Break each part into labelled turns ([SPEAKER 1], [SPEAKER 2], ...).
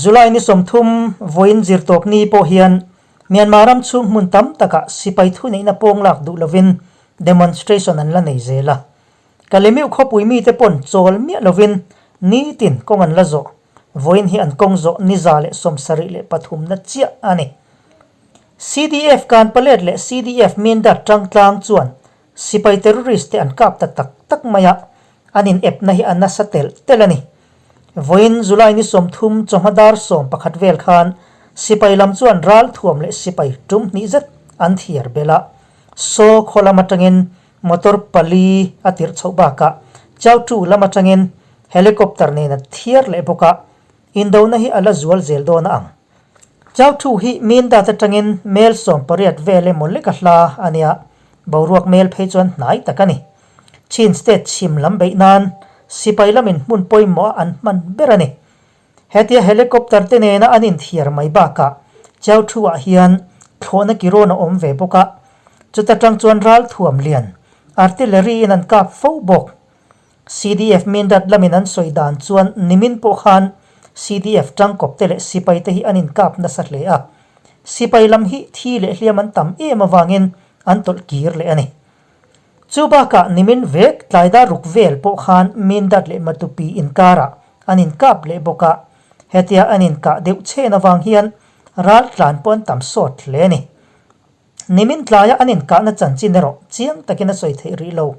[SPEAKER 1] July ni 30 vawiin zirtawp ni pawh hian Myanmar ram chhung hmun tam takah sipai thuneihna pawng lak duh lovin demonstration an la nei zel a. Kalemiuh khawpui mite pawn chawl miah lovin nitin kawng an la zawh. Vawiin hi an kawng zawh ni 173 na chiah a ni. CDF Kanpalet leh CDF Mindat tangtlang chuan Sipai terrorist te an kap ta tak tak mai a, an in epna hi a nasa telh telh a ni. Vawiin July ni 30 chawhma dar 11 vel khan sipai lam chuan ral thuam leh sipai tum hnih zet an thiar belh a. Saw khaw lam atangin motor pali a tirh chhoh bakah Chautu lam atangin helicopter nen a thiar leh bawk a, indona hi a la zual zel dawn a ang. Chautu hi Mindat atangin mel 18 vel emaw lek a hla a nia, boruak mel phei chuan hnai tak a ni. Chin State chhim lam beih nan sipai lamin hmun pawimawh a an hman ber a ni. Hetia helicopter te nena an inthiar mai bakah Chautu-ah hian thlawhna kirawn a awm ve bawk a, chuta tang chuan ral thuam lian artillery in an kap fo bawk. CDF Mindat lamin an sawi dan chuan nimin pawh khan CDF tangkawp te leh sipai te hi an inkap nasa hle a. Sipai lam hi thi leh hliam an tam em avangin an tawlh kir leh a ni. Chu bakah nimin vek tlaidar ruk vel pawh khan Mindat leh Matupi inkarah an inkap leh bawk a, hetia an inkah deuh chhen avang hian ral tlan pawh an tam sawt hle a ni. Nimin tlaia an inkahna chanchin erawh chiang takin a sawi theih rih lo.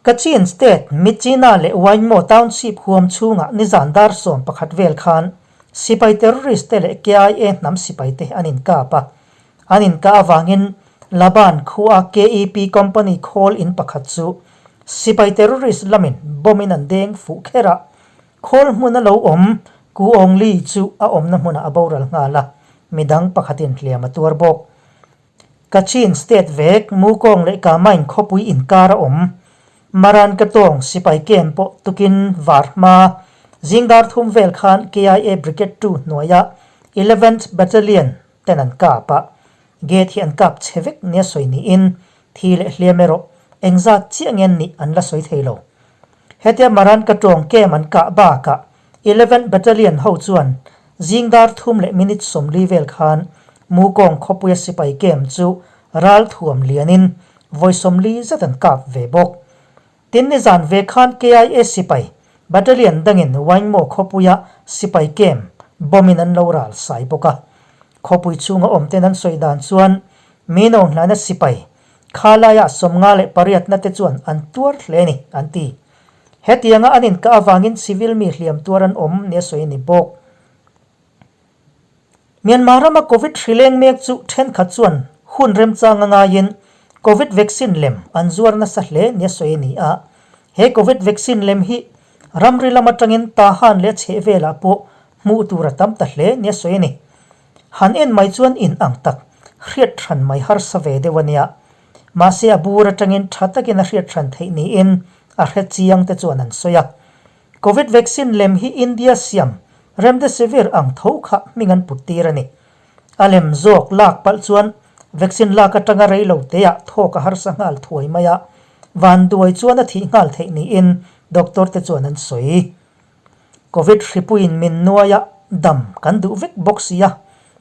[SPEAKER 1] Kachin State, Myitkyina leh Waingmaw Township huam chhungah nizan dar 11 vel khan sipai terrorist te leh KIA hnam sipai te an inkap a. An inkah avangin Laban khua KEP company khawl in pakhat chu sipai terrorist lamin bomb in an deng fuh kher a. Khawl hmun a lo awm Ku Aung Lee chu a awmna hmunah a boral nghal a, midang pakhatin hliam a tuar bawk. Kachin State vek Mukong leh Kamain khawpui inkar a awm. Maran Katong sipai camp pawh tukin var hma zing dar thum vel khan KIA Brigade 2 hnuaia Eleventh Battalion ten an kap a, gate hi an kap chhe vek nia sawi niin thi leh hliam erawh engzat chiah nge an nih an la sawi thei lo. Hetia Maran Katong camp an kah bakah Eleventh Battalion ho chuan zing dar thum leh minute 40 vel khan Mukawng khawpuia sipai camp chu ral thuam lianin vawi 40 zet an kap ve bawk. Tin nizan ve khan KIA sipai battalion dangin Waingmaw khawpuia sipai camp bomb in an lo ral sai bawk a. Khawpui chhunga awm ten an sawi dan chuan Mino hlaina sipai khalaiah 58 na te chuan an tuar hle a ni an ti. Hetianga an inkah avangin civil mi hliam tuar an awm nia sawi a ni bawk. Myanmar rama Covid hri leng mek chu thenkhat chuan hun remchang a ngaiin Covid vaccine lem an zuar nasa hle nia sawi a ni a. He Covid vaccine lem hi ramri lam atangin Tahan leh a chheh velah pawh hmuh tur a tam ta hle nia sawi a ni. Han en mai chuan in ang tak hriat hran mai harsa ve deuh a nia. Mahse a bur atangin tha takin a hriat hran theih niin a hre chiang te chuan an sawi a. Covid vaccine lem hi India siam Remdesivir ang tho kha hming an put tir a ni. A lem zawk lak palh chuan vaccine lak atanga rei lo teah thawk a harsa nghal thuai mai a, vanduai chuan a thih nghal theih niin doctor te chuan an sawi. Covid hripuiin min nuaia dam kan duh vek bawk si a,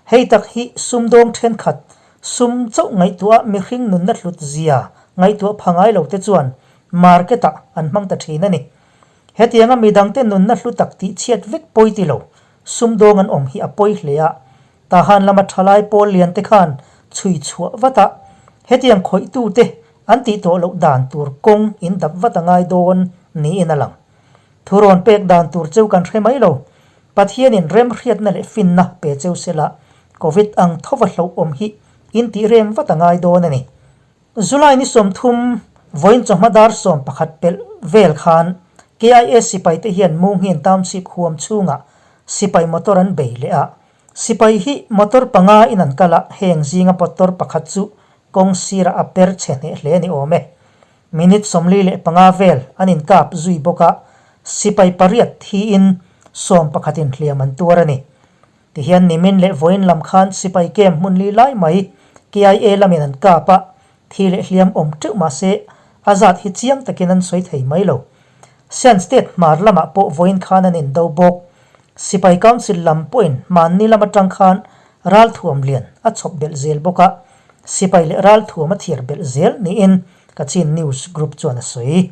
[SPEAKER 1] hei tak hi sumdawng thenkhat sum chauh ngaihtuah mihring nunna hlut zia ngaihtuah pha ngai lo te chuan market ah an hmang ta thin a ni. Hetianga midangte nunna hlu tak tih chhiat vek pawi ti lo sumdawng an awm hi a pawi hle a, Tahan lama thalai pawl lian te khan chhui chhuah vat a, hetiang khawihtu te an tih tawh loh dan tur kawng in dap vat a ngai dawn niin a lang. Thurawn pek dan tur cheu kan hre mai lo. Pathianin remhriatna leh finna pe cheu sela, Covid ang thova hlauhawm hi in tih rem vat a ngai dawn a ni. July ni 30, vawiin chawhma dar 11 pelh vel khan KIA sipai te hian Munghin Township huam chhungah sipai motor an bei leh a. Sipai hi motor panga in an kal a, heng zinga motor pakhat chu kawng sirah a per chhe hneh hle a ni awm e. Minute 45 vel an inkap zui bawk a, sipai pariat thiin 11 in hliam an tuar a ni. Tihian nimin leh vawiin lam khan sipai camp hmun li lai mai KIA lamin an kap a, thi leh hliam awm teuh mah se a zat hi chiang takin an sawi thei mai lo. Shan State hmar lamah pawh vawiin khan an indo bawk. Sipai Council lam pawhin hmanni lam atang khan ralthuam lian a chhawp belh zel bawk a, sipai leh ralthuam a thiar belh zel niin Kachin News Group chuan a sawi.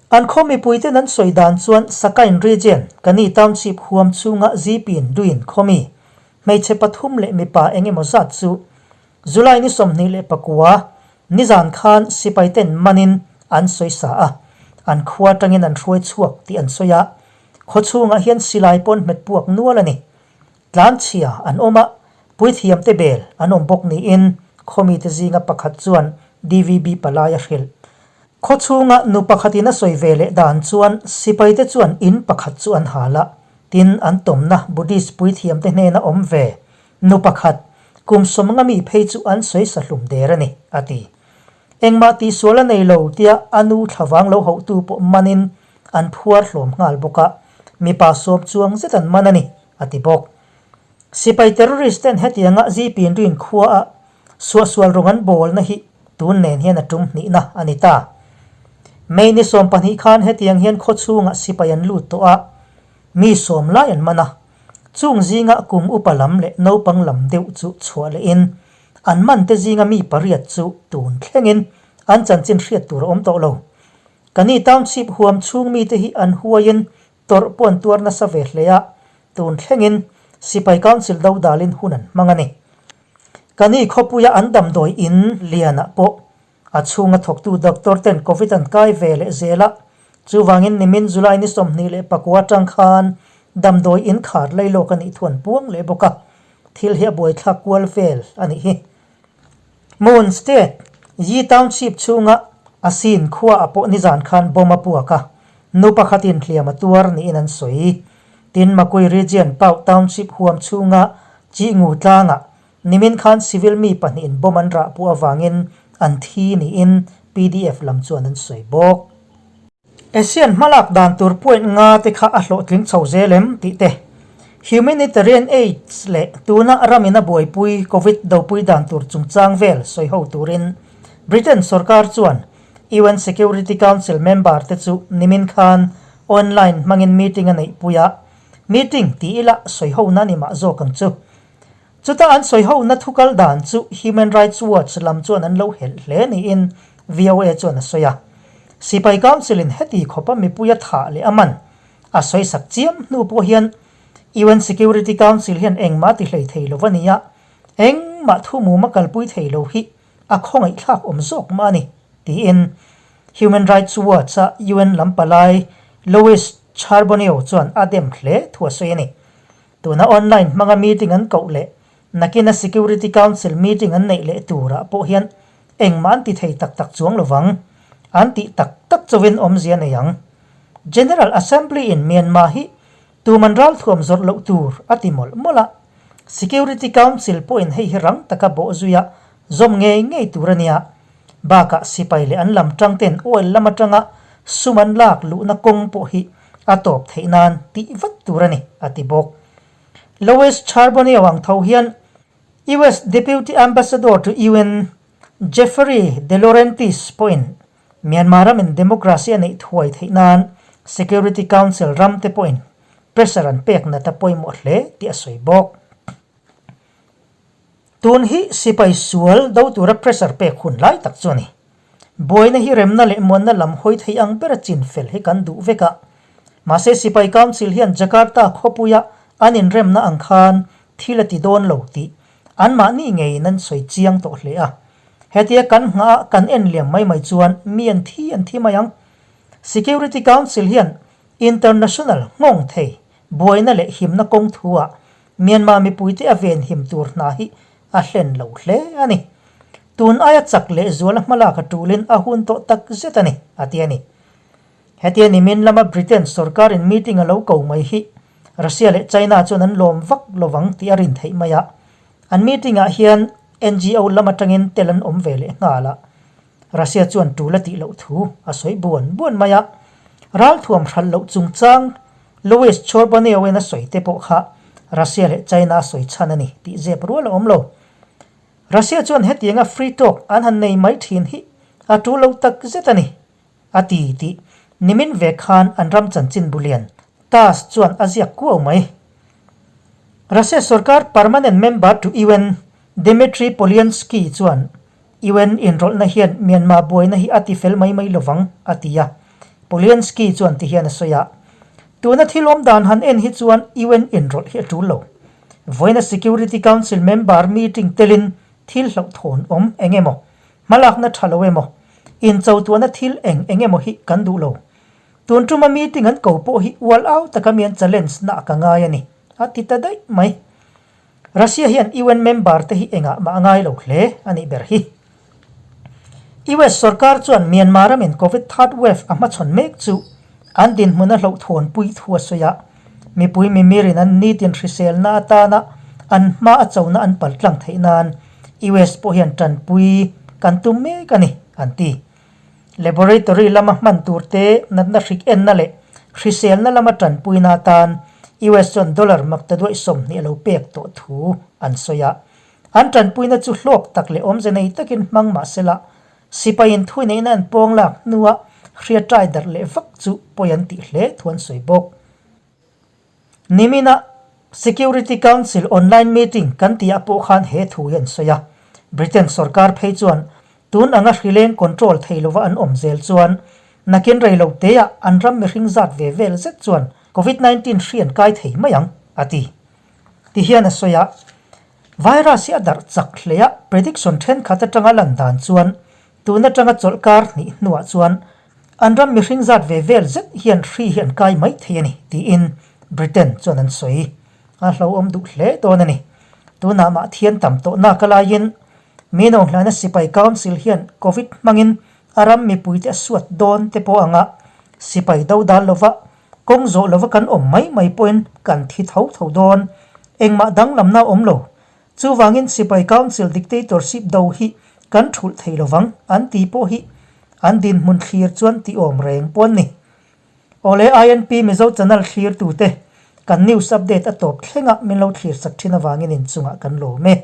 [SPEAKER 1] An khaw mipuiten an sawi dan chuan Sakain Region, Kani Township huam chhunga Zipin Duin khawmi hmeichhe pathum leh mipa eng emaw zat chu July ni 24, nizan khan sipai ten manin an sawi sa a, an khua atangin an hruai chhuak tih an sawi a, khaw chhungah hian silai pawn hmet puak nual a ni. Tlanchhia an awm a, puithiamte bel an awm bawk niin khawmite zinga pakhat chuan DVB palai a hrilh. Khaw chhunga nu pakhatin a sawi ve leh dan chuan sipaite chuan in pakhat chu an hal a, tin an tawmna Buddhist puithiamte hnena awm ve Nu pakhat, kum sawmnga mi phei chu an sawi sa hlum der a ni, a ti. Engmah tihsual a nei lo tia a nu thlavang lo hauhtu pawh manin an phuar hlawm nghal bawk a, mipa sawm chuang zet an man a ni, a ti bawk. Sipai terrorist ten hetianga Zipinrin khuaa suahsual rawng an bawlna hi tun nen hian a tum hnihna a ni ta. May ni 12 khan hetiang hian khawchhungah sipai an lut tawh a, mi sawm lai an man a. Chung zinga kum upa lam leh naupang lam deuh chu chhuah lehin an mante zinga mi pariat chu tun thlengin an chanchin hriat tur a awm tawh lo. Kani Township huam chhung mite hi an huaiin tawrh pawh an tuar nasa ve hle a, tun thlengin Sipai Council do dalin hun an hmang a ni. Kani khawpuia an damdawi in lianah pawh A chhunga thawktu doctor ten Covid an kai ve leh zel a, chuvangin nimin July ni 29 atang khan damdawi inkhar lailawk a nih thu an puang leh bawk a, thil hi a buaithlak kual vel a nih hi. Mon State, Yi Township chhunga Asin khuaah pawh nizan khan bomb a puak a, nu pakhatin hliam a tuar niin an sawi. Tin, Makui Region Pau Township huam chhunga Chihngu tlangah Nimin khan civil mi pahnihin bomb an rah puh avangin an thi niin pdf lam chuan an sawi bawk. ASEAN hmalak dan tur point nga te kha a hlawhtling chho zel em tih te, Humanitarian Aids leh tuna ramin a buaipui Covid dopui dan tur chungchang vel sawi ho turin Britain sorkar chuan UN Security Council member te chu nimin khan online hmangin meeting a neihpui a, meeting ti ila sawi ho na ni mah zawk ang chu. Chuta an sawi hona thu kal dan chu Human Rights Watch lam chuan an lo helh hle niin VOA chuan a sawi a. Sipai Council in heti khawpa mipui a thah leh a man a sawi sak chiam hnu pawh hian UN Security Council hian engmah a ti hlei thei lo a ni a, engmah thu mum a kalpui thei lo hi a khawngaihthlak awm zawk mah a ni, tiin Human Rights Watch a UN lam palai Louis Charbonneau chuan a dem hle thu a sawi a ni. Tuna online hmanga meeting an koh leh nakina Security Council meeting an neih leh turah pawh hian engmah an ti thei tak tak chuang lovang. An tih tak tak chauhin awmzia nei ang. General Assembly in Myanmar hi tuman ralthuam zawrh loh tur a ti mawlh mawlh a. Security Council pawhin hei hi rang taka bawh zuia zawm ngei ngei tur a nia. Bakah sipai leh an lam tang ten oil lam atanga sum an lak luhna kawng pawh hi a tawp theih nan tih vat tur a ni, a ti bawk. Louis Charbonneau ang tho hian US Deputy Ambassador to UN Jeffrey DeLaurentis pawhin Myanmar ramin democracy a neih thuai theih nan Security Council ram te pawhin pressure an pek nat a pawimawh hle tih a sawi bawk. Tun hi sipai sual do tura pressure pek hun lai tak chu a ni. Buaina hi remna leh muanna lam hawi thei ang bera chin fel hi kan duh vek a. Mahse sipai council hian Jakarta khawpuia an inremna ang khan thil a ti dawn lo tih anmahni ngeiin an sawi chiang tawh hle a. Hetia kan nghah a kan en liam mai mai chuan mi an thi an thi mai ang. Security Council hian international nghawng thei buaina leh himna kawng thu-ah Myanmar mipuite a venhim tur hna hi a hlen lo hle a ni. Tun aia chak leh zuala hmalak a tulin a hun tawh tak zet a ni, a ti a ni. Hetia nimin lama Britain sorkarin meeting a lo ko mai hi Russia leh China chuan an lawm vak lovang tih a rin theih mai a. An meeting ah hian NGO lam atangin tel an awm ve leh nghal a. Russia chuan tul a tih loh thu a sawi buan buan mai a. Ralthuam hralh loh chungchang Louis Chorbaneo-in a sawi te pawh kha Russia leh China a sawi chhan a ni tih zep rual a awm lo. Russia chuan hetianga free talk an han nei mai thin hi a tul lo tak zet a ni, a ti tih nimin ve khan an ram chanchin bu lian. TASS chuan a ziak kuau mai. Russia sorkar permanent member to un Dmitry Polyanskiy chuan un inrawlhna hian Myanmar buaina hi a tifel mai mai lovang, a ti a. Polyanskiy chuan ti hian a sawi a, Tuna thil awm dan han en hi chuan un inrawlh hi a tul lo. Vawiina Security Council member meeting telin thil hlauhthawn awm eng emaw, hmalakna tha lo emaw, inchotuahna thil eng eng emaw hi kan duh lo. Tun tuma meeting an ko pawh hi ual au taka mi an challenge na ka ngai a ni, a ti ta daih mai. Russia hian un member te hi engah mah a ngai lo hle a nih ber hi. US sorkar chuan Myanmar ramin Covid third wave a hmachhawn mek chu an dinhmun a hlauhthawnpui thu a sawi a, mipui mimirin an nitin hriselna atana an hma a chona an paltlang theih nan US pawh hian tanpui kan tum mek a ni, an ti. Laboratory lama hman tur te, natna hrik enna leh hriselna lama tanpuina atan US chuan dollar maktaduaih 20 a lo pek tawh thu an sawi a. An tanpuina chu hlawk tak leh awmze nei takin hmang mah sela, sipaiin thuineihna an pawng lak hnua hriatrai darh leh vak chu pawi an tih hle thu an sawi bawk. Nimina Security Council online meeting kan tihah pawh khan he thu hi an sawi a. Britain sorkar phei chuan tun anga hrileng control thei lova an awm zel chuan nakin rei lo teah an ram mihring zat ve vel zet chuan Covid 19 hri an kai thei mai ang, a ti. Ti hian a sawi a. Virus hi a darh chak hle a, prediction thenkhat atanga lan dan chuan tun atanga chawlhkar hnih hnuah chuan An ram mihring zat ve vel zet hian hri hi an kai mai thei a ni, tiin Britain chuan an sawi. A hlauhawm duh hle dawn a ni. Tunah mah thian tam tawh nak a laiin Minawnghlaina Sipai Council hian Covid hmangin a ram mipuite a suat dawn te pawh anga sipai do dal lova kawng zawh lova kan awm mai mai pawhin kan thi tho tho dawn. Engmah danglamna a awm lo. Chuvangin Sipai Council dictatorship do hi kan thulh thei lovang an ti pawh hi an dinhmun thlir chuan ti awm reng pawh an ni. Awle INP Mizo channel thlir tute kan news update a tawp thlengah min lo thlir sak thin avangin inchungah kan lawm e.